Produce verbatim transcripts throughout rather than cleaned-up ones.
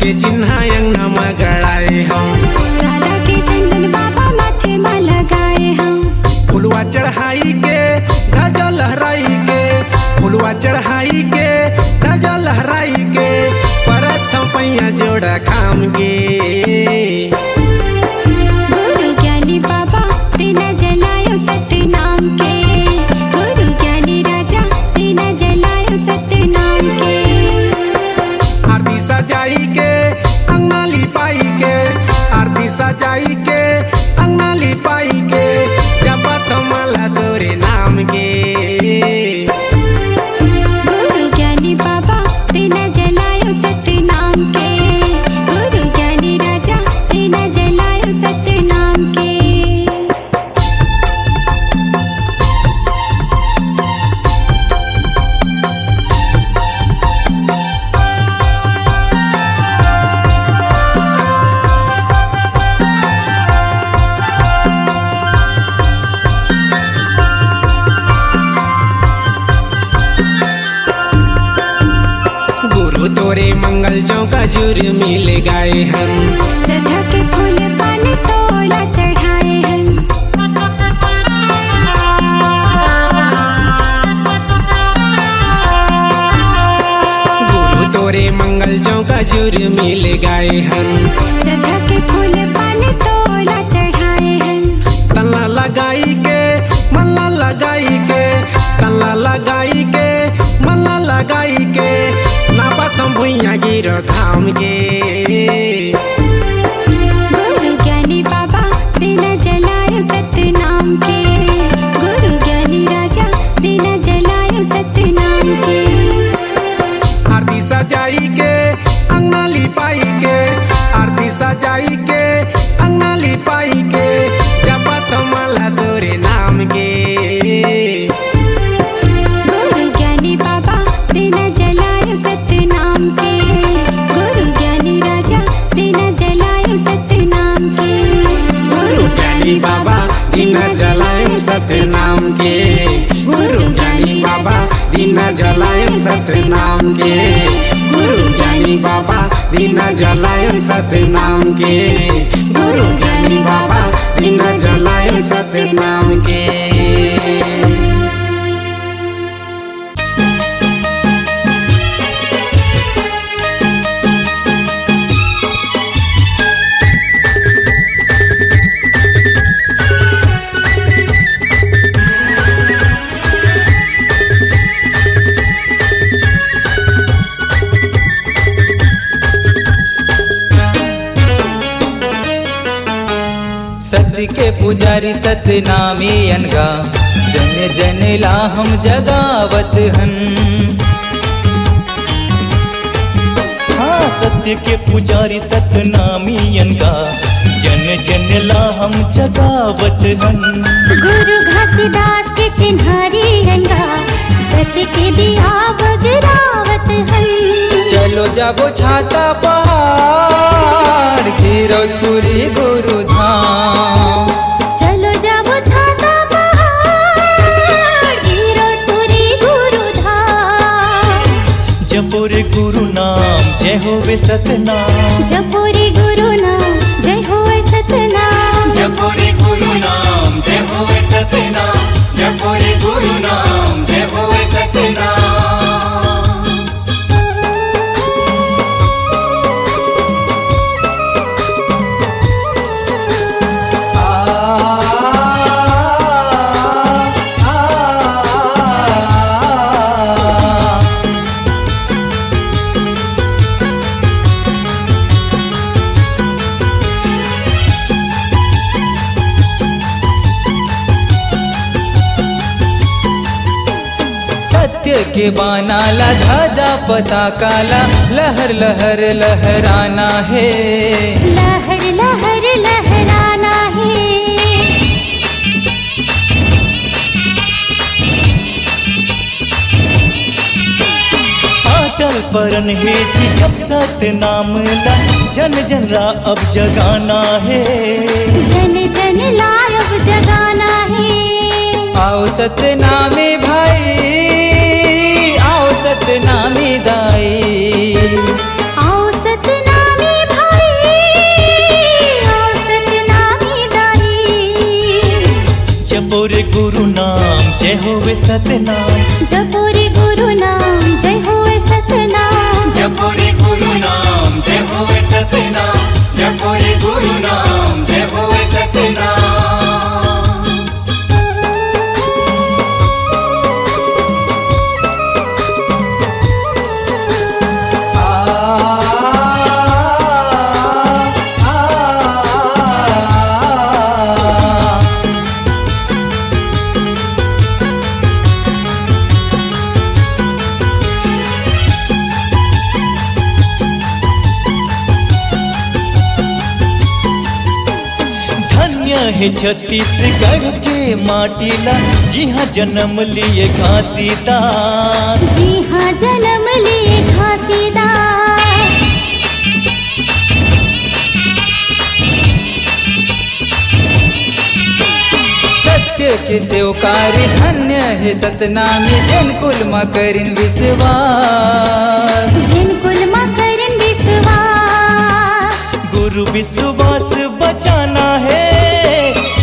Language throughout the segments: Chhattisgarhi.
के चिन्हा अंगना म गड़ाए हंव। सादा के चंदन बाबा माथे म लगाए हंव। फुलवा चढ़ाई के, ध्वजा लहराई के, फुलवा चढ़ाई के, ध्वजा लहराई के, परत हंव पैया जोड़ा खाम के। गुरु ज्ञानी बाबा, दीना जलायो सतनाम के। गुरु ज्ञानी राजा, दीना जलायो सतनाम के। आरती सजाई के, अंगना लिपाई के, आरती सजाई के, अंगना लिपाई के, जपत हंव माला तोरे नाम के। गुरु ज्ञानी बाबा, दीना जलायो सतनाम के। गुरु ज्ञानी राजा, दीना जलायो सतनाम के। गुरु तोरे मंगल चौका जुर मिल गाए हन। सदा के फूल पान तोला चढ़ाए हन। गुरु तोरे मंगल चौका जुर मिल गाए हन। सदा के फूल पान तोला चढ़ाए हन। तन ला लगाई के, मन ला लगाई के, तन ला लगाई के, मन ला लगाई के, नापत हंव भुइयां गिरो धाम के। गुरु ज्ञानी बाबा, दीना जलायो सतनाम के। गुरु ज्ञानी राजा, दीना जलायो सतनाम के। आरती सजाई के, अंगना लिपाई के, आरती सजाई के, अंगना लिपाई के, जपत हंव माला तोरे नाम के। गुरु ज्ञानी बाबा, दीना जलायो सतनाम के। गुरु ज्ञानी राजा, दीना जलायो सतनाम के। गुरु ज्ञानी बाबा, दीना जलायो सतनाम के। गुरु ज्ञानी बाबा, दीना जलायो सतनाम के। गुरु ज्ञानी बाबा, दीना जलायो सतनाम के। गुरु ज्ञानी बाबा, दीना जलायो सतनाम के। सत्य के पुजारी सतनामी अनगा, जन जन ला हम जगावत हन। हाँ, सत्य के पुजारी सतनामी अनगा, जन जन ला हम जगावत हन। गुरु घासीदास के चिन्हारी अनगा, सत्य के दिया बगरावत हन। चलो जाबो छाता पहाड़, गिरौदपुरी गुरु धाम। चलो जाबो छाता पहाड़, गिरौदपुरी गुरु धाम। जपो रे गुरु नाम, जय होवे सतनाम। जपो रे गुरु नाम, जय होवे सतनाम। जपो रे गुरु नाम, जय होवे सतनाम। जपो रे गुरु नाम, जय होवे सतनाम। सत्य के बाना ला, ध्वजा पताका ला, लहर लहर लहराना हे। लहर लहर लहराना हे। अटल परन हे जी जब सतनाम ला, जन जन ला अब जगाना हे। जन जन ला अब जगाना हे। आओ सतनामी भाई, आओ सतनामी दाई। आओ सतनाम जपो रे गुरु नाम, जय होवे सतनाम। जपो रे गुरु नाम, जय होवे सतनाम। जपो रे गुरु नाम, जय होवे सतनाम। जपो रे गुरु नाम, जय होवे सतनाम। धन्य हे छत्तीसगढ़ के माटी ला, जिहाँ जन्म लिए घासीदास। जिहाँ जन्म लिए घासीदास। सत्य के सेवकारी धन्य हे सतनामी, जेन कुल म करिन विश्वास। जेन कुल म करिन विश्वास। गुरु विश्वास बचाना हे,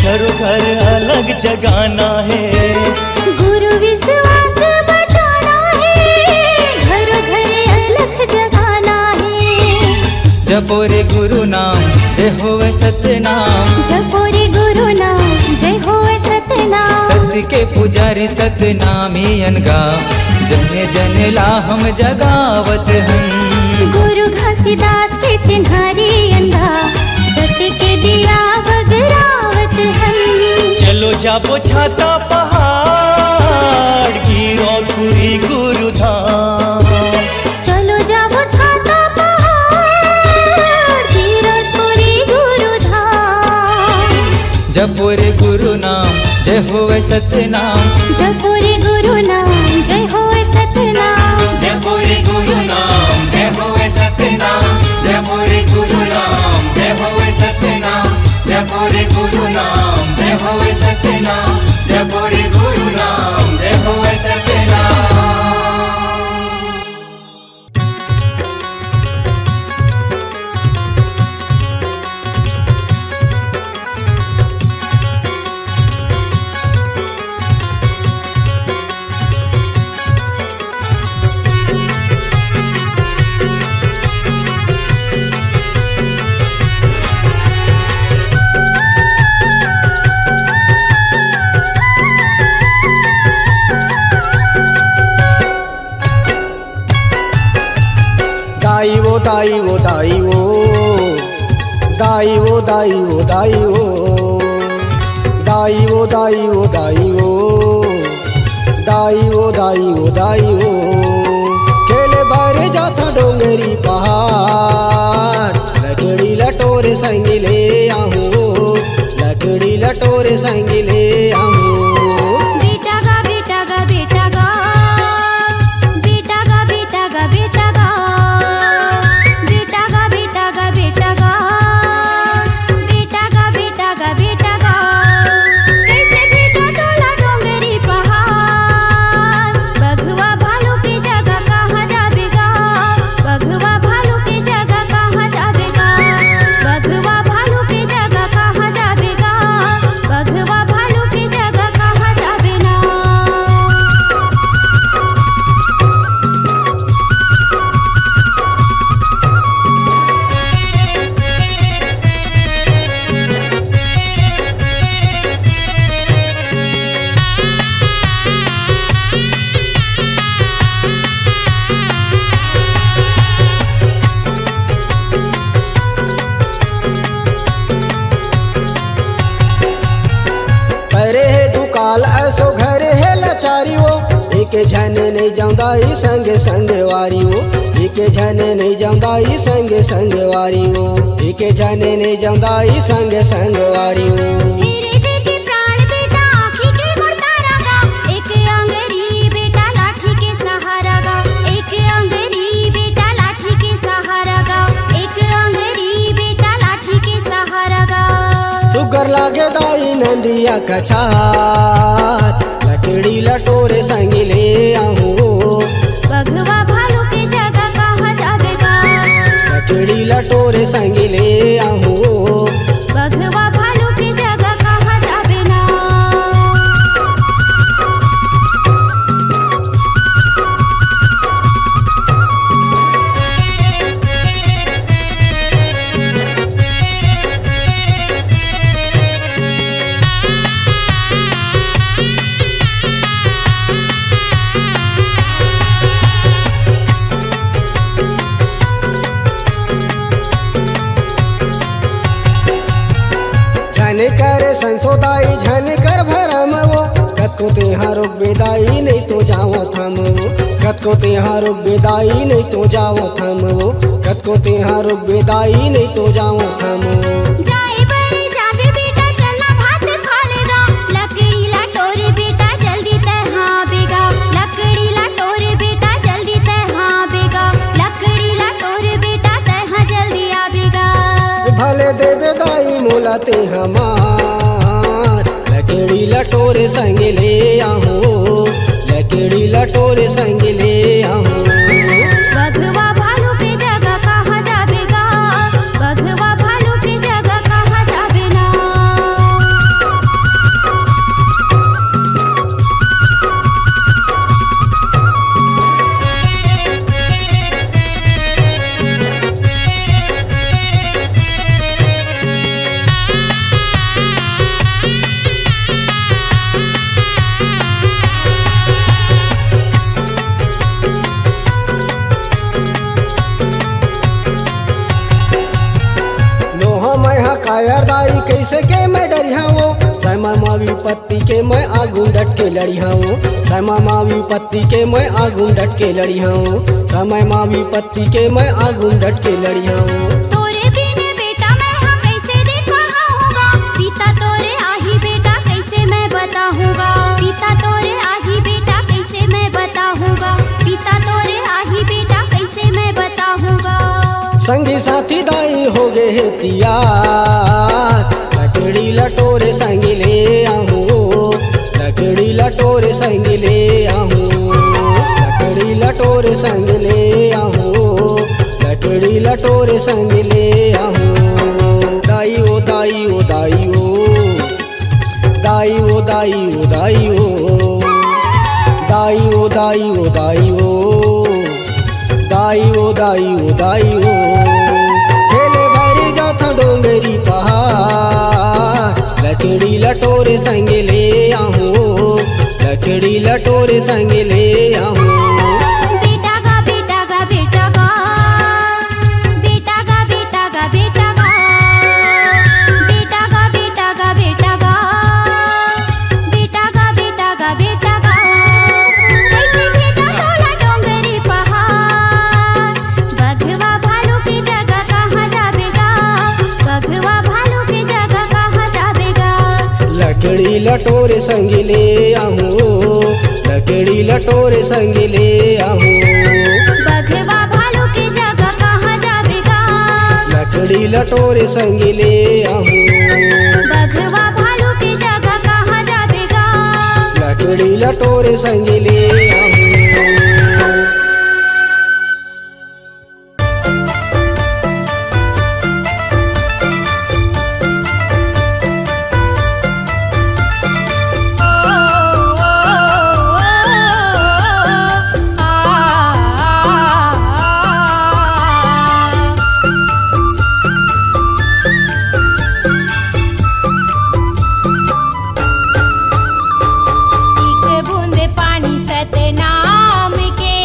घरो घर अलख जगाना हे। गुरु विश्वास बचाना हे, घरो घर अलख जगाना हे। जपो रे गुरु नाम, जय होवे सतनाम। जपो रे गुरु नाम, जय होवे सतनाम। सत्य के पुजारी सतनामी अनगा, जने जने ला हम जगावत हन। गुरु घासीदास के चिन्हारी अनगा, सत्य के दिया बगरावत हन। चलो जाबो छाता पहाड़, गिरौदपुरी गुरु धाम। चलो जाबो छाता पहाड़, गिरौदपुरी गुरु धाम। जपो रे गुरु नाम, जय होवे सतनाम। जपो रे गुरु नाम, जय होवे सतनाम। जपो रे गुरु नाम, जय होवे सतनाम। जपो रे गुरु नाम, जय होवे सतनाम। जपो रे गुरु नाम, जय होवे सतनाम। जपो रे गुरु नाम, जय होवे सतनाम। दाई वो, दाई वो, दाई वो। दाई वो, दाई वो, दाई वो। दाई वो, दाई वो, दाई वो। दाई वो, दाई वो, दाई वो। खेले बारे जाथा डोंगरी पहाड़। लकड़ी लटोरे संगी ले आहूँ। लकड़ी लटोरे संगी ले आहूँ। बेटा गा, बेटा गा, बेटा गा। बेटा गा, बेटा गा, बेटा गा। बेटा गा, बेटा गा, बेटा गा। बेटा गा, बेटा गा, बेटा गा। कैसे भेजा तोला डोंगरी पहाड़? बघवा भालू के जगह कहाँ जाबे गा? बघवा भालू के जगह कहाँ जाबे गा? बघवा भालू के जगह कहाँ जाबे गा? बघवा भालू के जगह कहाँ जाबे ना? अरे हे दुकाल ऐसो घर हे लाचारी वो, एक झन नहीं जाऊं दाई संग संग वारी वो, एक झन नहीं जाऊं दाई संग संग वारी वो, एक झन नहीं जाऊं दाई संग संग वारी वो। हेरे देखे प्राण बेटा आँखी के मोर तारा गा, एक अंगरी बेटा लाठी के सहारा गा, एक अंगरी बेटा लाठी के सहारा गा, एक अंगरी बेटा लाठी के सहारा गा। सुग्घर लागे दाई नंदिया कछार, लकड़ी लटोरे संगी ले आहूँ। बघवा भालू के जगह कहाँ जाबे गा? लकड़ी लटोरे संगी ले आहूँ। बघवा भालू के जगह कहाँ जाबे ना? रोकबे दाई, नहीं तो जावत हम वो। कतको तेहा रोकबे दाई, नहीं तो जावत हम वो। कतको तेहा रोकबे दाई, नहीं तो जावत हम वो। जाए बर जाबे बेटा, चल ना भात खा ले गा। लकड़ी ला टोरे बेटा, जल्दी तैहा बेगा। लकड़ी ला टोरे बेटा, जल्दी तैहा बेगा। लकड़ी ला टोरे बेटा, तैहा जल्दी आ बेगा। भले देबे दाई मोला तेहा मार, लकड़ी ला टोरे संग ले आहूँ, लकड़ी ला टोरे संग ले आहूँ। बघवा भालू के जगह कहाँ जाबे गा? बघवा भालू के जगह कहाँ जाबे ना? नोहा मैं हा कायर दाई, कैसे के मैं डरिहा वो। समय मा विपत्ति के मैं आगू डट के लड़िहा वो। समय मा विपत्ति के मैं आगू डट के लड़िहा वो। समय मा विपत्ति के मैं आगू डट के लड़िहा वो। तोरे बिन बेटा मैं हा कैसे दिन पहाऊंगा? पिता तोरे आही बेटा कैसे मैं बताऊंगा? पिता तोरे आही बेटा कैसे मैं बताऊंगा? पिता तोरे आही बेटा कैसे मैं बताऊंगा? संगी साथी दाई हो गे हे तियार, लकड़ी ला टोरे संग ले आहूँ, लकड़ी ला टोरे संग ले आहूँ, लकड़ी ला टोरे संग ले आहूँ, लकड़ी ला टोरे संग ले आहूँ। दाई ओ, दाई ओ, दाई ओ, दाई ओ, दाई ओ, दाई ओ, दाई ओ, दाई ओ, दाई ओ। दाई ओ, दाई ओ, दाई ओ, खेले बर जाथन डोंगरी पहाड़, लकड़ी ला टोरे संग ले आहूँ, लकड़ी ला टोरे संग ले आहूँ। बेटा गा, बेटा गा, बेटा गा, बेटा गा, बेटा गा, बेटा गा, बेटा गा, बेटा गा, बेटा गा। बेटा गा, बेटा गा, बेटा गा, कैसे भेजा तोला डोंगरी पहाड़? बघवा भालू के जगह कहाँ जाबे गा? बघवा भालू के जगह कहाँ जाबे गा? लकड़ी ला टोरे संग ले आहूँ, लकड़ी ला टोरे संग ले आहूँ। बघवा भालू के जगह कहाँ जाबे गा? लकड़ी ला टोरे संग ले आहूँ। बघवा भालू के जगह कहाँ जाबे गा? लकड़ी ला टोरे संग ले आहूँ। एक बूंद पानी सतनाम के,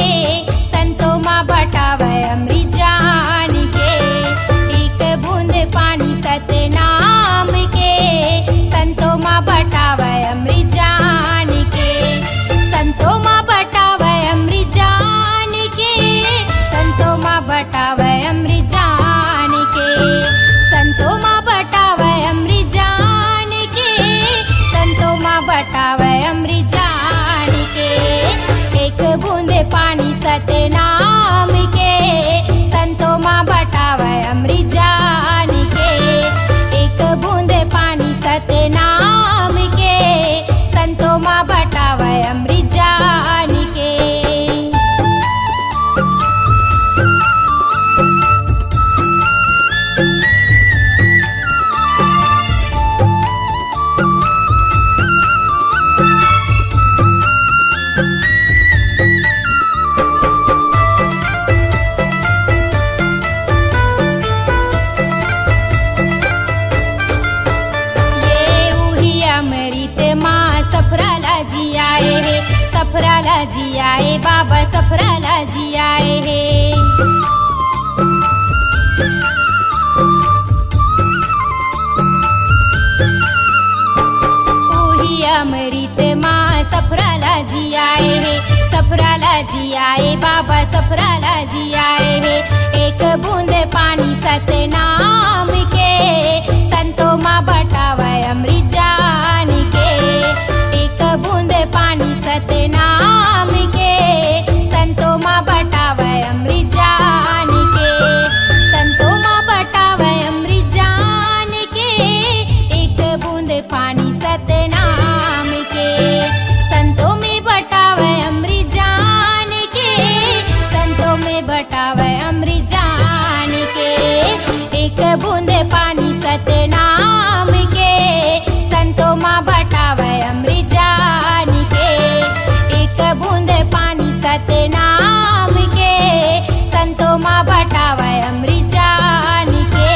संतों मा बटावे अमृत जान के। एक बूंद पानी सतनाम के, संतों मा बटावे अमृत जान के। संतों मा बटावे अमृत जान के, संतों मा बटावे अमृत जान के। संतों मा बटावे अमृत जान के, संतों मा बटावे अमृत जान के। एक बूंद पानी सतनाम के, संतों मा बटावे अमृत जान के। एक बूंद पानी सतनाम के, संतों मा बटावे अमृत जान के। ये उही अमृत मा सफरा ला जियाए हे, सफरा ला जियाए बाबा, सफरा ला जियाए हे। उही अमृत मा सफरा जियाए हे, सफरा ला जियाए बाबा, सफरा ला जियाए हे। एक बूंद पानी सतनाम के, संतो मा बटावय अमृत जान के। एक बूंद पानी सतनाम के, संतो मा बटावय अमृत जान के। संतो मा बटावय अमृत जान के, एक बूंद पानी सतनाम के। संतो में बटावय अमृत जान के, संतो में बटावय अमृत जान के। एक बूंद पानी सतनाम के, संतो मा बटावय अमृत जान के। एक बूंद पानी सतनाम के, संतो मा बटावय अमृत जान के।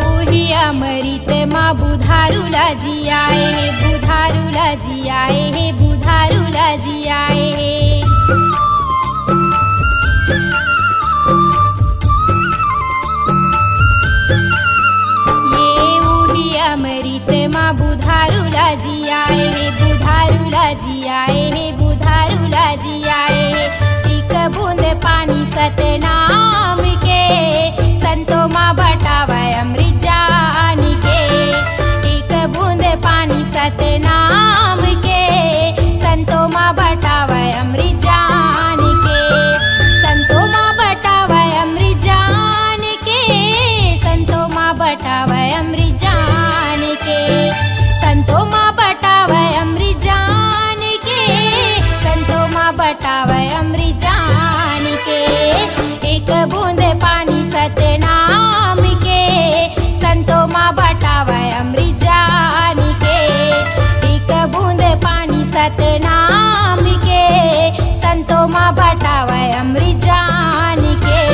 उही अमृत मा बुधारू ला जियाए हे, बुधारू ला जियाए हे, बुधारू ला जियाए हे। ये उही अमृत मा बुधारू ला जियाए हे, बुधारू ला जियाए हे, बुधारू ला जियाए हे। एक बूंद पानी सतनाम के, संतो मा बटावय अमृत जान के। एक बूंद पानी सतनाम के, संतो मा बटावय अमृत जान के। संतो मा बटावय अमृत जान के, संतो मा बटावय अमृत जान के। संतो मा बटावय अमृत जान के, संतो मा बटावय अमृत जान के। एक बूंद पानी सतनाम के, संतो मा बटावय अमृत जान के। एक बूंद पानी सतनाम के, संतो मा बटावय अमृत जान के।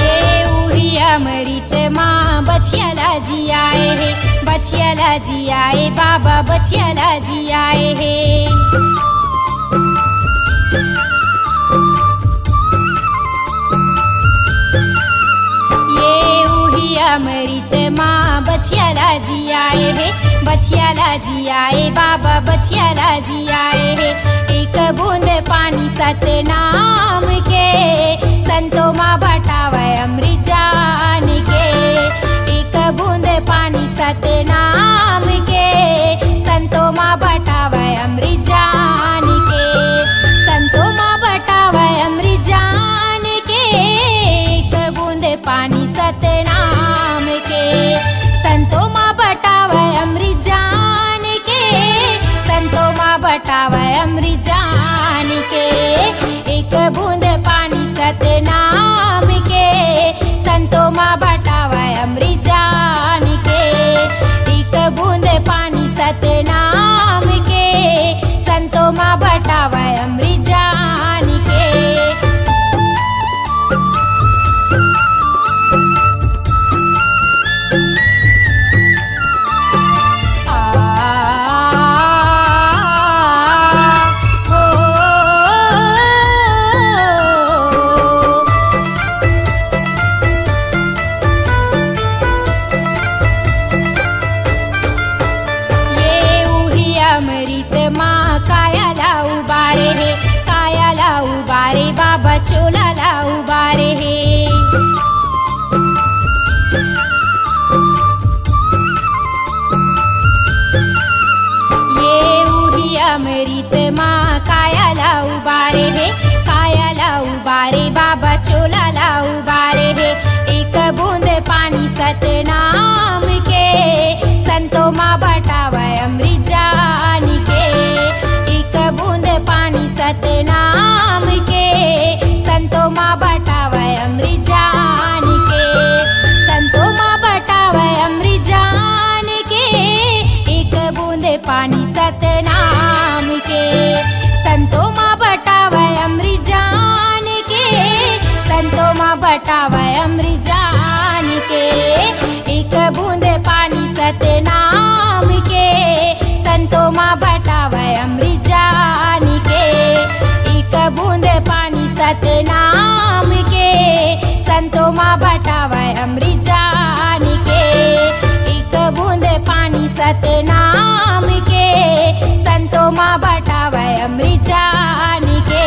ए उही अमृत मा बछिया ला जियाए हे, बछिया ला जियाए बाबा, बछिया ला जियाए हे। ये उही अमृत मा बछिया ला जियाए हे, बछिया ला जियाए बाबा, बछिया ला जियाए हे। एक बूंद पानी सतनाम के, संतो मा बटावय अमृत जान के। एक बूंद पानी सतनाम के, संतो मा बटावय अमृत जान के। संतो मा बटावय अमृत जान के। एक बूंद पानी सतनाम के, संतो मा बटावय अमृत जान के। संतो मा बटावय अमृत जान के। एक बूंद पानी सतनाम के, संतो मा बटावय अमृत जान के। एक बूंद पानी सतनाम के, संतो मा बटावय अमृत जान के। ये उही अमृत मा काया ला उबारे हे, काया ला उबारे बाबा, चोला ला उबारे हे। ये उही अमृत मा काया ला उबारे हे, काया ला उबारे बाबा, चोला ला उबारे हे। एक बूंद पानी सतनाम के, संतो मा बटावय अमृत जान पानी सतनाम के, संतो मा बटावय अमृत जान के, संतो मा बटावय अमृत जान के। एक बूंद पानी सतनाम के, संतो मा बटावय अमृत जान के। एक बूंद पानी सतनाम के, संतो मा बटावय अमृत जान के। एक बूंद पानी सतनाम के, संतो मा बटावय अमृत जान के।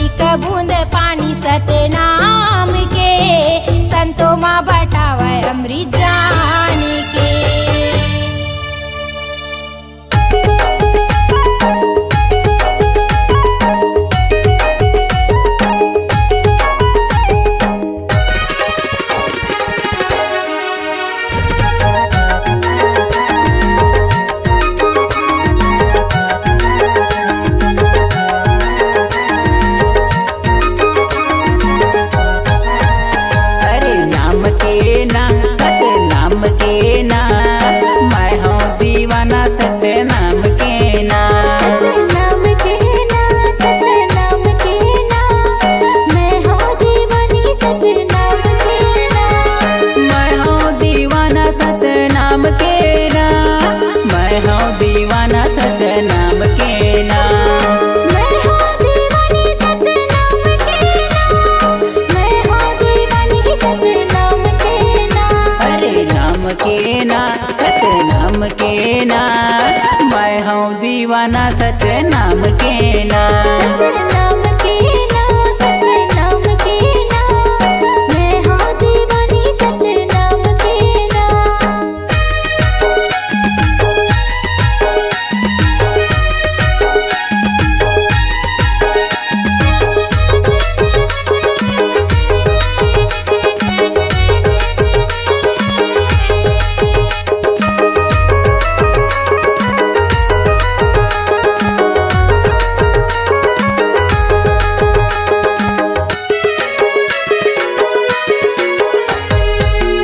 एक बूंद पानी सतनाम के, संतो मा बटावय अमृत जान के। अरे नाम के ना, सतनाम के ना, मैं हूँ दीवाना सतनाम के ना। सतनाम के ना, सतनाम के ना, मैं हूँ दीवानी सतनाम के ना। मैं हूँ दीवाना सतनाम के ना, मैं हूँ दीवाना सतनाम के ना। मैं हूँ दीवानी सतनाम के ना, मैं हूँ दीवानी सतनाम के ना। अरे नाम के ना, सतनाम के ना, मैं हूँ दीवाना सतनाम के ना। सतनाम के ना, सतनाम के ना, मैं हूँ दीवानी सतनाम के ना।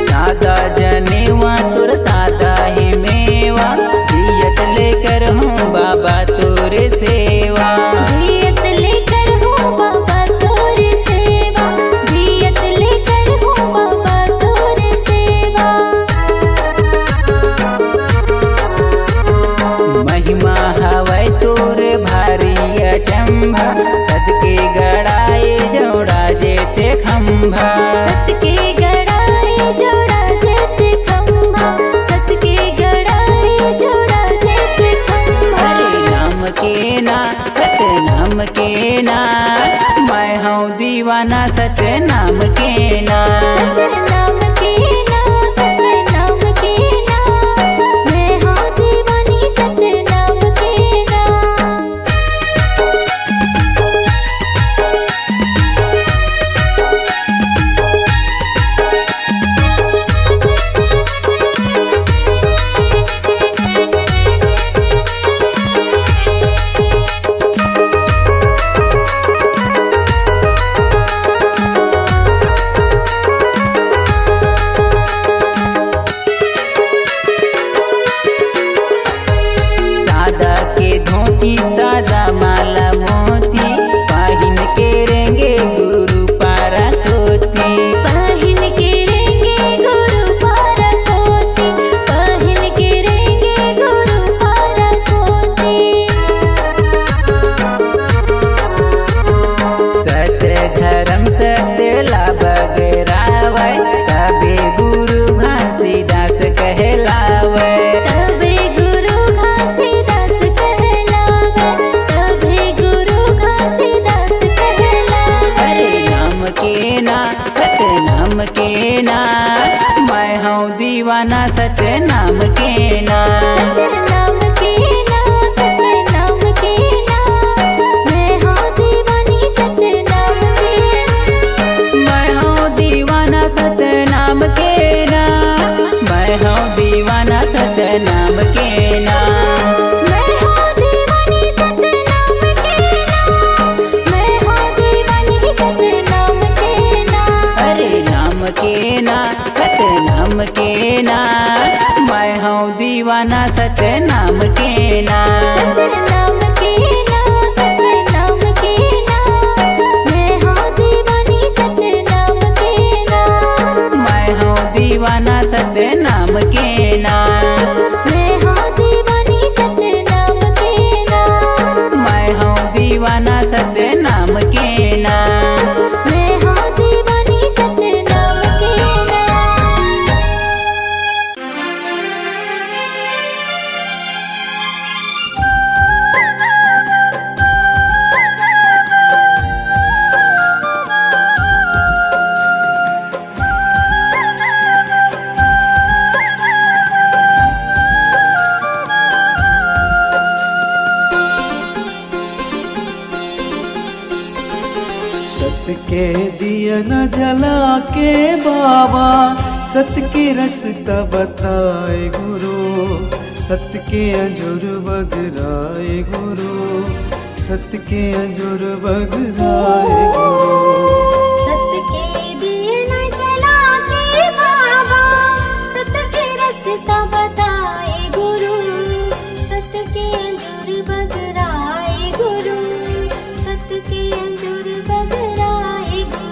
सादा जनेवा तोर सादा ही मेवा, जियत लेकर हूँ बाबा तोर सेवा। जियत लेकर हूँ बाबा तोर सेवा, जियत लेकर हूँ बाबा तोर सेवा। महिमा हवय तोर भारी अचंभा, सतके गड़ाए जोड़ा जेते खंभा। सतके गड़ाए जोड़ा जेते खंभा, सतके गड़ाए जोड़ा जेते खंभा। अरे नाम के ना, सतनाम के ना, मैं हूँ दीवाना सतनाम के ना। सतनाम के ना, सतनाम के ना, मैं हूँ दीवानी सतनाम के ना। सादा के धोती, सादा माला मोती, पहिन के रेंगे गुरु पारा कोती। पहिन के रेंगे गुरु पारा कोती, पहिन के रेंगे गुरु पारा कोती। सत्य धर्म सत्य ला बगरावय, तबे गुरु घासीदास कहलावय। तबे गुरु घासीदास कहलावय, तबे गुरु घासीदास कहलावय। अरे नाम के ना, सतनाम के ना, मैं हूँ दीवाना सतनाम के ना। सतनाम के ना, सतनाम के ना, मैं हूँ दीवानी सतनाम के ना। मैं हूँ दीवाना सतनाम के ना, मैं हूँ दीवाना सतनाम के ना। मैं हूँ दीवानी सतनाम के ना, मैं हूँ दीवानी सतनाम के ना। अरे नाम के ना, सतनाम के ना, मैं सतनाम के ना। सतनाम के ना, सतनाम के ना। मैं हूँ दीवानी सतनाम के ना। मैं हूँ दीवाना सतनाम के ना। मैं हूँ दीवानी सतनाम के ना। मैं हूँ दीवाना सतनाम के ना। मैं हूँ दीवानी सतनाम के ना। सत के दिया न जला के बाबा, सत के रस्ता बताए गुरु। सत के अंजुर बगराए गुरु। सत के अंजुर बगराए गुरु। सत के दिया न जला के बाबा, सत के रस्ता बताए गुरु। सत के अंजुर बगराए गुरु। सत के अंजुर बगराए गुरु।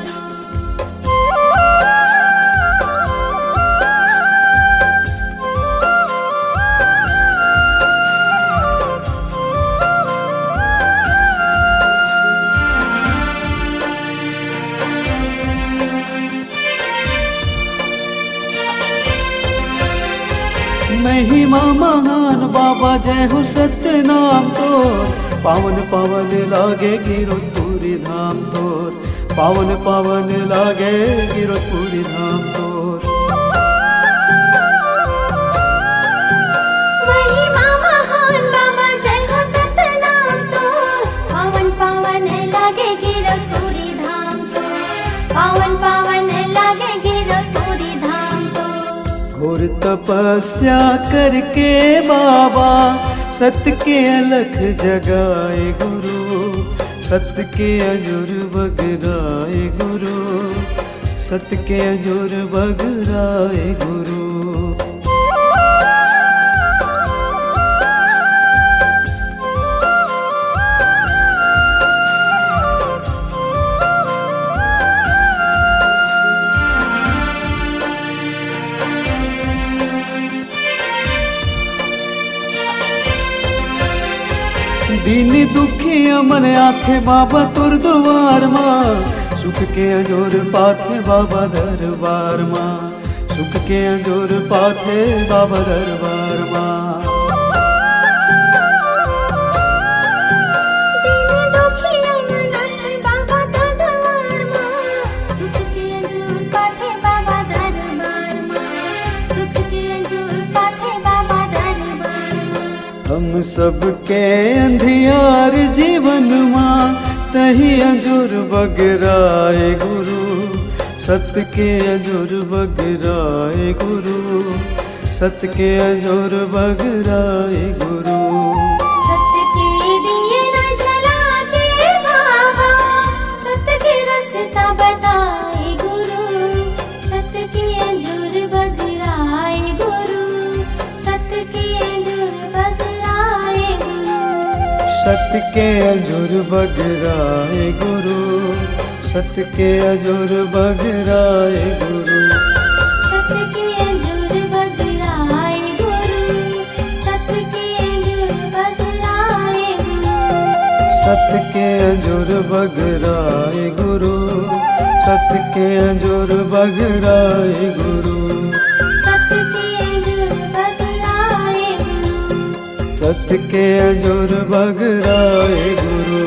महिमा महान बाबा, जय हो सतनाम तोर। पावन पावन लागे गिरौदपुरी धाम तोर। पावन पावन लागे गिरौदपुरी धाम तोर। महिमा महान बाबा, जय हो सतनाम तोर। पावन पावन लागे गिरौदपुरी धाम तोर। पावन पावन लागे गिरौदपुरी धाम तोर। घोर तपस्या करके बाबा, सत के अलख जगाए गुरु। सत के अंजुर बगराए गुरु। सत के अंजुर बगराए गुरु। दीन दुखिया मन आथे बाबा तोर दुवार मा, सुख के अंजोर पाथे बाबा दरबार मा, सुख के अंजोर पाथे बाबा दरबार मा। दीन दुखिया मन आथे बाबा तोर दुवार मा, सुख के अंजोर पाथे बाबा दरबार मा, सुख के अंजोर पाथे बाबा दरबार मा। हम सबके अंधियार जीवन मा, तही अंजोर बगराए गुरु। सत के अंजोर बगराए गुरु। सत के अंजोर बगराए गुरु। सत के दिया न जला के बाबा, सत के रस्ता बताए गुरु। सत के अंजोर बगराए गुरु। सत के अंजोर बगराए गुरु। सत के अंजोर बगराए गुरु। सत के अंजोर बगराए गुरु। सत के अंजोर बगराए गुरु। सत के अंजोर बगराए गुरु। सत के अंजोर बगराए गुरु। सत के अंजोर बगराए गुरु। सत के अंजोर बगराए गुरु। सत के अंजोर बगराए गुरु।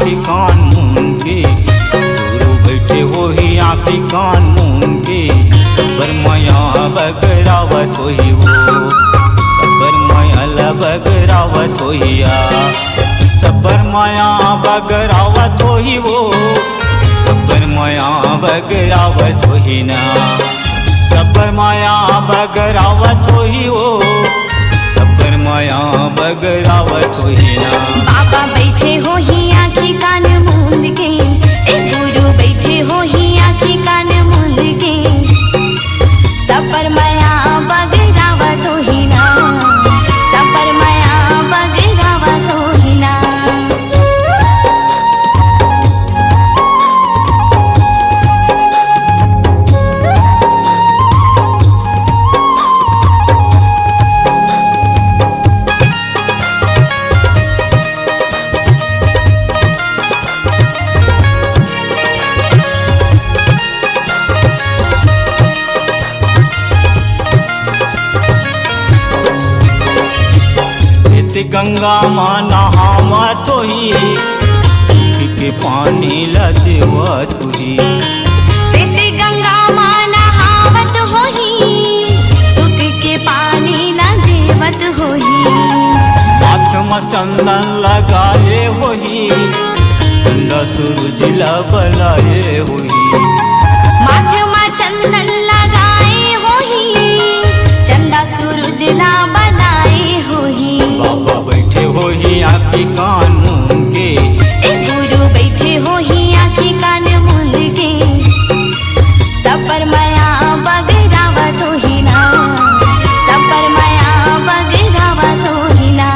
आँखी कान मूंद के, गुरु बइठे होही आँखी कान मूंद के। सबर मया बगरावत होही वो, सबर मया ल बगरावत होही या। सबर मया बगरावत होही वो, सबर मया बगरावत होही ना। सबर मया बगरावत होही वो, सबर मया बगरावत होही ना। बाबा बइठे होही आँखी कान मूंद के, ए गुरु बइठे होही आँखी कान मूंद के। सबर मया बगरावत होही ना, सबर मया बगरावत होही ना। सेती गंगा मा नहावत होही, सुख के पानी ला देवत होही। सेती गंगा मा नहावत होही, सुख के पानी ला देवत होही। माथ मा चंदन लगाए होही, चंदा सूरज ला बलाए होही। माथ मा चंदन लगाए होही, चंदा सूरज ला बलाए होही। बाबा बइठे होही आँखी कान मूंद के, ए गुरु बइठे होही आँखी कान मूंद के। सबर मया बगरावत होही ना, सबर मया बगरावत होही ना।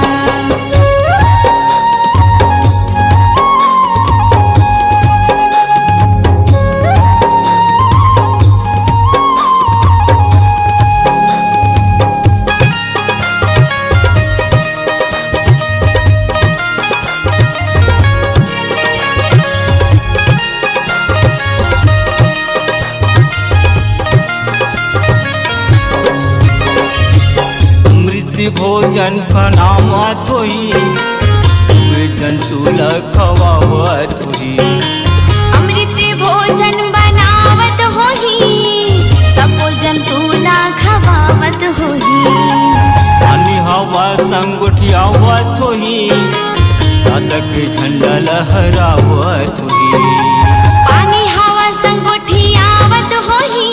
अमृत भोजन खनावत होही, सब जंतु ल खवावत होही। अमृत भोजन बनावत होही, सबो जंतु ला खवावत होही। पानी हवा संग गोठियावत होही, सादा के झंडा लहरावत होही। पानी हवा संग गोठियावत होही,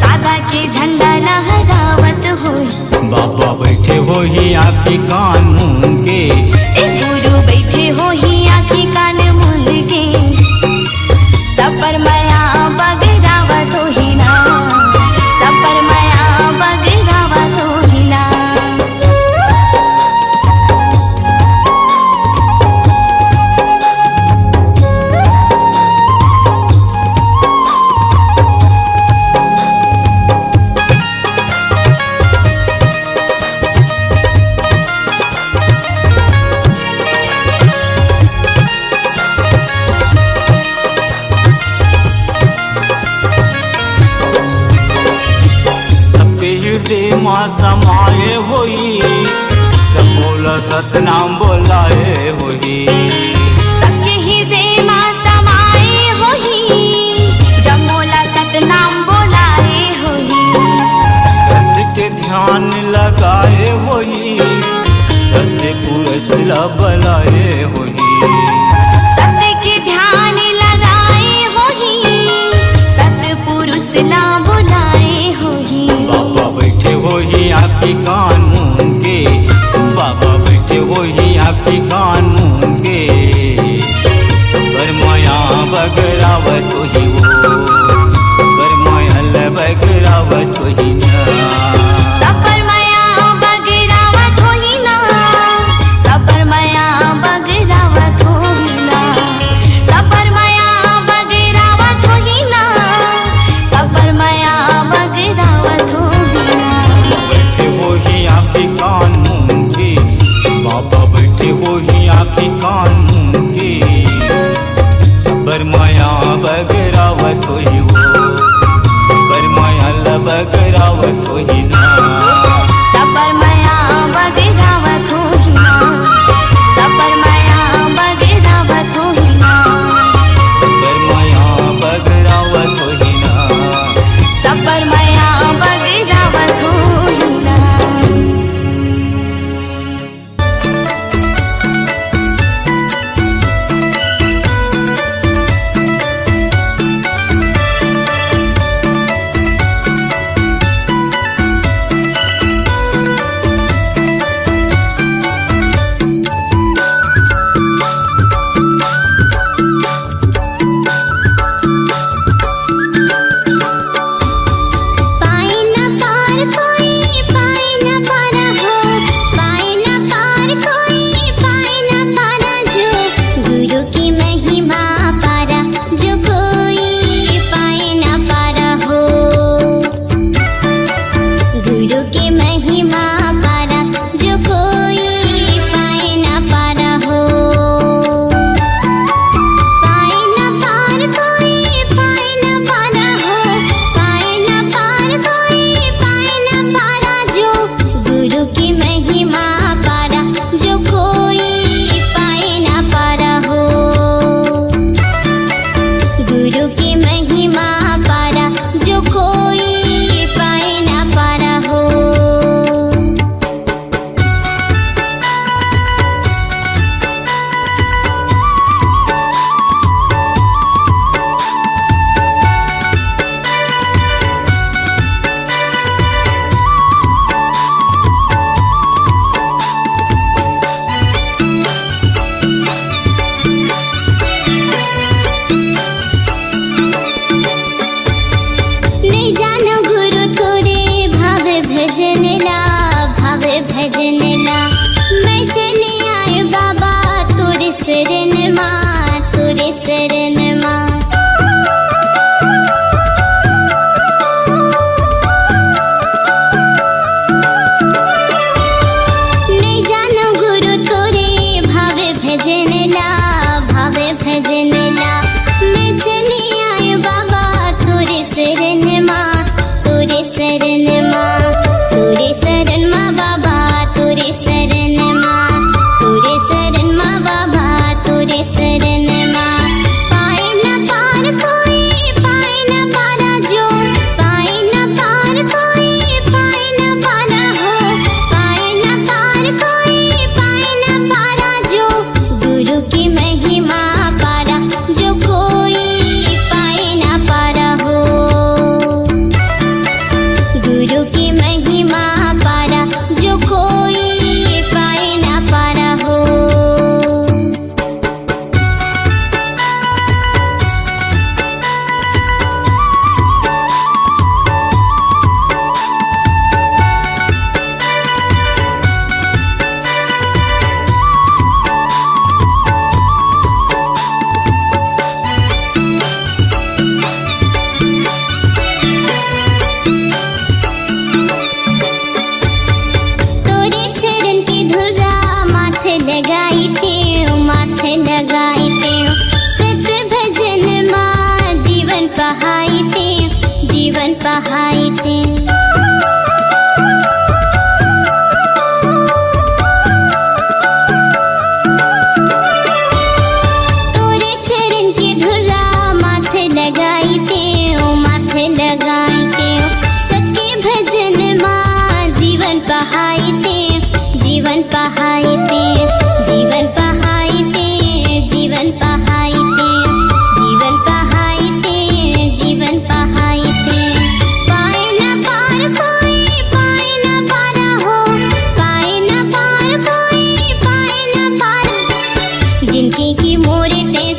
सादा के झंडा लहरावत होही। बाबा बइठे होही आँखी कान मूंद के, ए गुरु बइठे होही आँखी कान मूंद के। सबर मया बगरावत होही ना, सबर मया बगरावत होही ना। सबके हृदय मा समाए होही, सबो ला सतनाम बोलाए होही। सबके हृदय मा समाए होही, जम्मो ला सतनाम बोलाए होही। सत्य के ध्यान लगाए होही, सत्य पुरुष ला बलाए होही। सत्य के ध्यान लगाए होही, सत्य पुरुष ला बुलाए होही। बाबा बइठे होही आँखी कान मूंद के, बाबा बइठे होही आँखी कान मूंद के। सबर मया बगरावत होही वो, सबर मया ल बगरावत होही ना। सबर मया बगरावत होही ना, सबर मया बगरावत होही ना, सबर मया बगरावत होही ना, सबर मया बगरावत होही ना। बइठे होही भजन ला, भावे भजन ला, मैं चली आयो बाबा तोरे शरण मा, तोरे शरण मा, तोरे शरण मा बाबा, तोरे शरण मा, तोरे शरण मा बाबा, तोरे शरण मा। पाए न पार कोई, पाए न पारा जो, पाए न पार कोई, पाए न पारा हो, पाए न पार कोई, पाए न पारा जो। गुरु की महिमा पारा जो कोई पाए ना पारा हो, गुरु की महिमा पारा जो कोई पाए ना पारा हो। तोरे चरण के धुरा माथे लगाई तें, माथे लगाई तें। सत भजन मा जीवन पहाई तें, जीवन पहाई तें। तोरे चरण के धुरा माथे लगाई तें, ओ माथे लगाई तें। सत के भजन मा जीवन पहाई तें, जीवन पहाई तें, जीवन पहाई तें, जीवन पहाई तें, जीवन पहाई तें, जीवन पहाई तें। पाए न पार कोई, पाए न पारा हो, पाए न पार कोई, पाए न पार। जिनकी की मोरे तें